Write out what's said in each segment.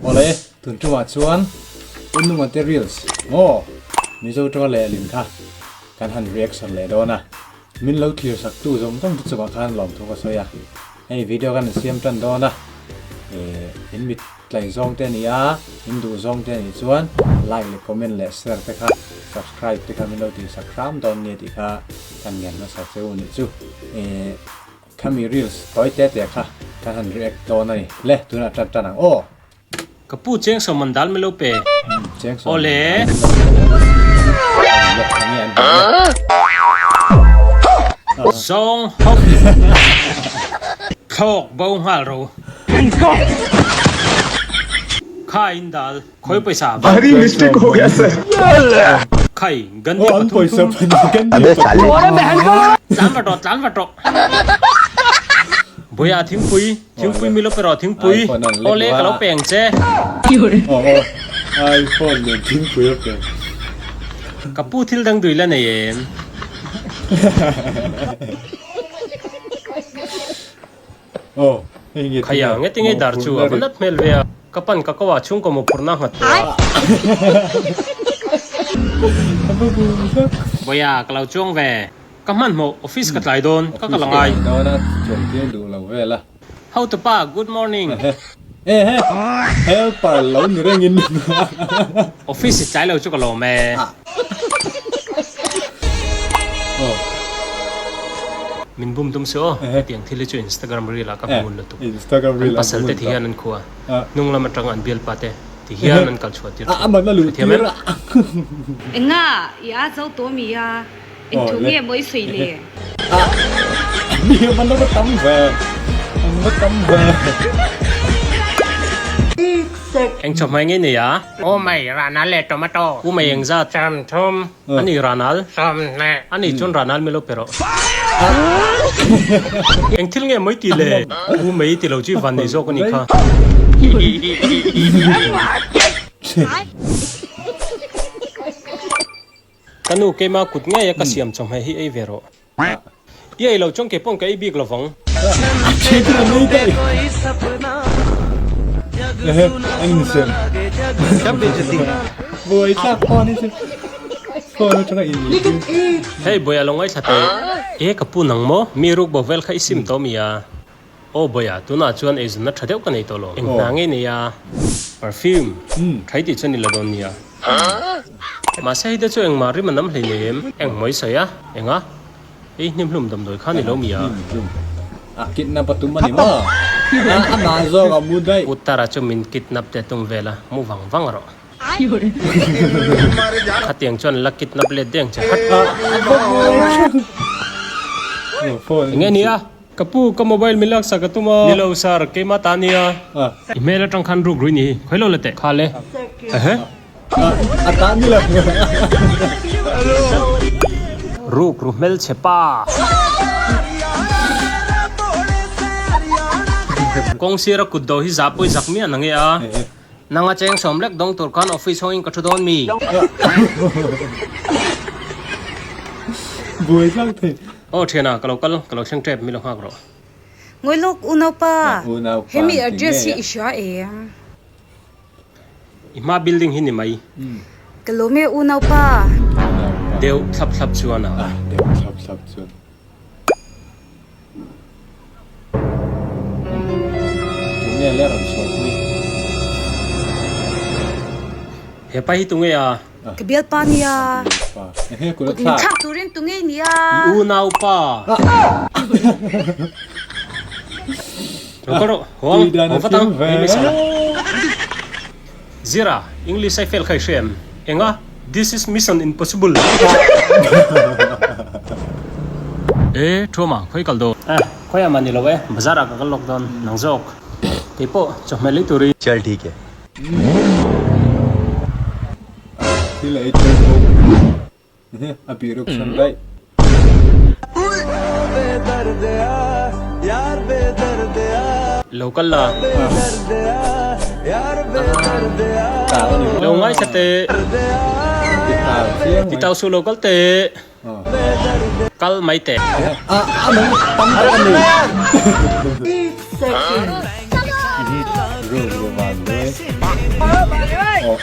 Awle, tun tumah chuan Unnunga te reels maw Mizo tawng lehlin kha kan han reaction leh dawn a, min lo thlir sak tu zawng zawng te chungah khan lawmthu ka sawi a, hei video kan siam tan dawn a, eh in mit tlai zawng te a ni a, in duh zawng te a nih chuan like leh comment leh share te kha subscribe te kha min lo tih sak hram dawn nia tih kha kan ngen hmasa che u nih chu, eh. Khami reels tawi te te kha kan han react dawn a ni. Le, tunah tan tan ang aw. Ka pu cheng sawm an dal milo pe. Cheng sawm Awle. Le, enge an hmuh le. Zawng hawk. Thlawk bo nghal ro. Kha in dal. Khawi pawisa a van. Bhari mistake ho gaya sir. Khai, Gandhi pathum thum. Abe sale. Tlan va tawh, tlan va tawh. Buia thingpui, thingpui milo pe rawh thingpui. Awle ka lo pe ang che. iPhone nen thingpui a pe. Ka pu thil dang dui la nei em? Khaia nge tinge dar chu a va nat hmel ve a, ka pan ka ko ah chhungkaw mawhphurhna a nghat tawh a. Vawiah ka lo chuang ve, ka hmanhmawh office ka tlai dawn, ka kal angai. Hotupa, good morning. Office i tlai lo chu ka lawm e. Min bum tum se aw, hetiang thil hi chu Instagram reel ah ka hmu lutuk. An pasal te ti hian an khua, hnung lam atanga an bialpa te ti hian an kal chhuah tir thin. Hrethiam em? Enga i a zo tawh mi a, engthu nge maw i sawi le? Eng chawhmai nge nei a? Aw mai, Ranal leh tomato. U mai eng zat? 30. A ni Ranal? 20. A ni chuan Ranal milo pe rawh. Eng thil nge mawi ti le? U mai ti lo chu i van nei zawk a nih kha. Ka nu keima kut ngei a ka siam chawhmeh hi ei ve rawh. I ei lo chuan kei paw'n ka ei bik lovang. Hei Bawia lo ngaithla teh. E ka pu nang maw? Mi ruk bo vel kha i sim tawh mi a? Aw Bawia, tunah chuan eizawnna tha deuh ka nei tawh lo. Eng hna ngei nei a? Perfume tha i tih chuan i la dawn nia. Mahse hei te chu engmah rim a nam hlei nei em? Eng mawi sawi a? Enga? Hei hnimhlum damdawi kha ni lo mi a? Hnimhlum. A kidnap a tum a ni maw? A mah zawk a mu daih. Uttara chu min kidnap te tum vel a, mu vang vang rawh. Khatiang chuan la kidnap let deng che hat. Enge nia? Ka pu, ka mobile min laksak a tum a. Ni lo sir, keimah ta nia. I hmel atang khan ruk rui ni hi, khawi lo la teh. Kha le. Ehe. A ta ni lo. Ruk ru hmel chhe pa. Kawng sira kut do hi zah pawi zak miah na nge a. Nanga cheng sawm lek dawng tur khan office ho in ka thu dawn mi. Buai tlang thei. Aw thiana, ka lo kal, ka lo thleng tep, mi lo nghak rawh. Ngawi lawk unaupa, Unaupa hemi an ti address hi ngei a. i hria em? I hma building hi ni mai. Ka lawm e unaupa. Unaupa. Deuh thlap thlap chuan a. Ah, deuh thlap thlap chuan. Tunge le rawn chhuahpui? Hepa hi tunge a? Ka bialpa nia. Kut min thlak turin tunge nia. I unaupa. Lo kal rawh, haw ang, haw vat ang, hei mai sala. Zira, English ai fail kha i hria em? Enga? This is mission impossible. E, Thuama, khawi kal dawn? Eh, khawiah mah ni lo e, bazar ah ka kal lawk dawn, nang zawk. Keipawh, chawhmeh lei turin. Chal thik e. Thil a ei tel bawk. A bih ruk sawn daih. Lo kal la. Lo ngaithla teh. Ti tau suh lo kal teh. Kal mai teh.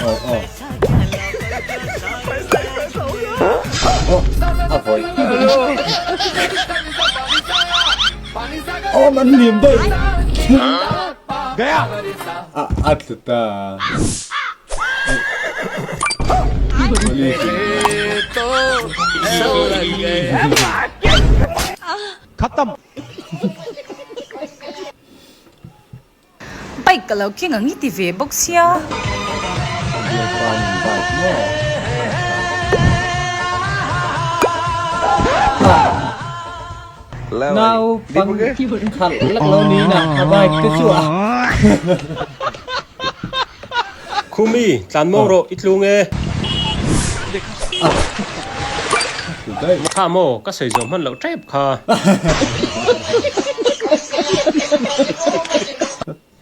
aw aw. Aw a vawi. Aw man liam daih. A a tlu ta. Bike ka lo keng ang i ti ve bawk sia. Nau pang khalh lek lo ni na a bike te chu a. Khumi, tlan mawng rawh i tlung e. Kha maw, ka sawi zawh hman loh tep kha.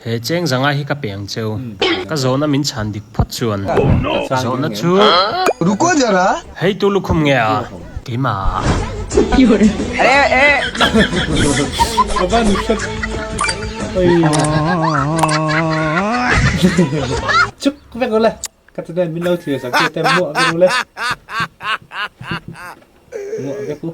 He cheng zanga hi ka pe ang cheu. Ka zawhna min chhan dik phawt chuan. Zawhna chu. Hei tu lukhum nge a? Keimah. Chuk vek ule. Ka ti nen min lo thlir sak te muah vek ule. Muah vek u.